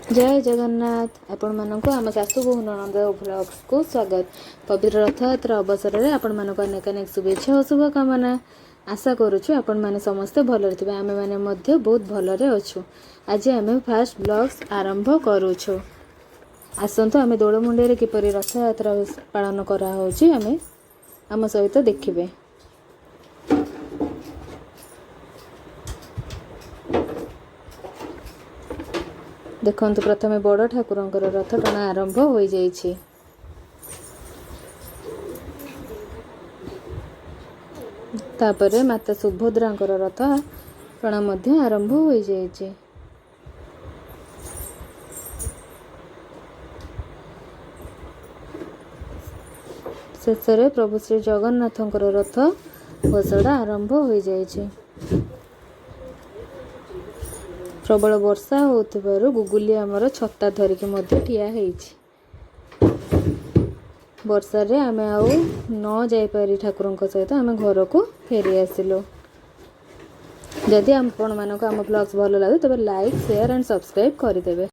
ଜୟ ଜଗନ୍ନାଥ। ଆପଣମାନଙ୍କୁ ଆମ ଶାଶୁ ବୋହୂ ନଣନ୍ଦ ଭ୍ଲଗ୍ସକୁ ସ୍ୱାଗତ। ପବିତ୍ର ରଥଯାତ୍ରା ଅବସରରେ ଆପଣମାନଙ୍କୁ ଅନେକ ଅନେକ ଶୁଭେଚ୍ଛା ଓ ଶୁଭକାମନା। ଆଶା କରୁଛୁ ଆପଣମାନେ ସମସ୍ତେ ଭଲରେ ଥିବେ। ଆମେମାନେ ମଧ୍ୟ ବହୁତ ଭଲରେ ଅଛୁ। ଆଜି ଆମେ ଫାଷ୍ଟ ବ୍ଲଗ୍ସ ଆରମ୍ଭ କରୁଛୁ। ଆସନ୍ତୁ, ଆମେ ଦୋଳମୁଣ୍ଡିଆରେ କିପରି ରଥଯାତ୍ରା ପାଳନ କରାହେଉଛି, ଆମେ ଆମ ସହିତ ଦେଖିବେ। ଦେଖନ୍ତୁ, ପ୍ରଥମେ ବଡ଼ ଠାକୁରଙ୍କର ରଥ ଟଣା ଆରମ୍ଭ ହୋଇଯାଇଛି। ତାପରେ ମାତା ସୁଭଦ୍ରାଙ୍କର ରଥ ଟଣା ମଧ୍ୟ ଆରମ୍ଭ ହୋଇଯାଇଛି। ଶେଷରେ ପ୍ରଭୁ ଶ୍ରୀ ଜଗନ୍ନାଥଙ୍କର ରଥ ଘୋଷଡ଼ା ଆରମ୍ଭ ହୋଇଯାଇଛି। ପ୍ରବଳ ବର୍ଷା ହେଉଥିବାରୁ ଗୁଗୁଲି ଆମର ଛତା ଧରିକି ମଧ୍ୟ ଠିଆ ହେଇଛି। ବର୍ଷାରେ ଆମେ ଆଉ ନ ଯାଇପାରି ଠାକୁରଙ୍କ ସହିତ ଆମେ ଘରକୁ ଫେରି ଆସିଲୁ। ଯଦି ଆପଣମାନଙ୍କୁ ଆମ ବ୍ଲଗ୍ସ ଭଲ ଲାଗେ, ତେବେ ଲାଇକ୍, ସେୟାର ଆଣ୍ଡ ସବସ୍କ୍ରାଇବ୍ କରିଦେବେ।